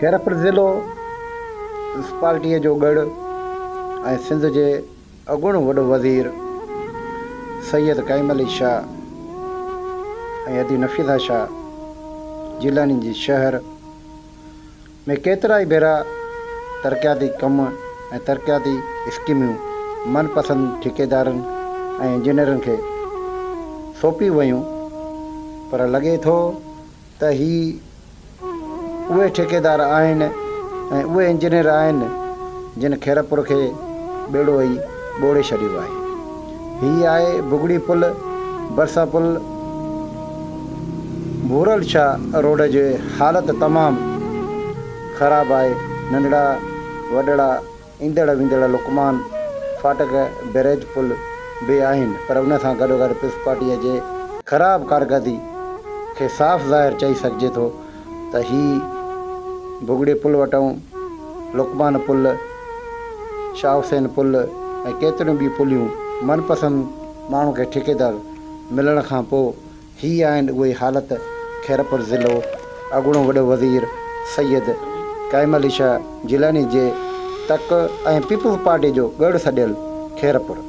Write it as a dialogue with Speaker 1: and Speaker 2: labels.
Speaker 1: خيرپور ضلعو ميونسپالٽيء جو ڳڙهه ۽ سنڌ جي اڳوڻو وڏو وزير سيد قائم علي شاهه ۽ ادي نفيسه شاهه جيلاني جي شهر ۾ ڪيترائي ڀيرا ترقياتي ڪم ۽ ترقياتي اسڪيمون من پسند ٺيڪيدارن ۽ انجنيئرن کي سونپيون ويون پر لڳي ٿو ته هي اهي ٺيڪيدار آهن ۽ اهي انجنيئر آهن جن خيرپور کي ٻيڙو ئي ٻوڙي ڇڏيو آهي. هي آهي بگڙي پل، برسا پل، ڀورل شاهه روڊ جي حالت تمام خراب آهي، ننڍڙا وڏڙا ايندڙ ويندڙ لقمان ڦاٽڪ بئريج پل به آهن پر ان سان گڏوگڏ پيپلز پارٽيء جي خراب ڪارڪردگي کي صاف ظاهر چئي سگهجي ٿو ته هي ڀڳڙي پل وٽئون لقمان پل، شاهه حسين پل ۽ ڪيتريون ٻيون پليون من پسند ماڻهن کي ٺيڪيدار ملڻ کان پوء هي آهن اهي حالت خيرپور ضلعو اڳوڻو وڏو وزير سيد قائم علي شاهه جيلاني جي تڪ ۽ پيپلز پارٽي جو ڳڙهه سڏيل خيرپور.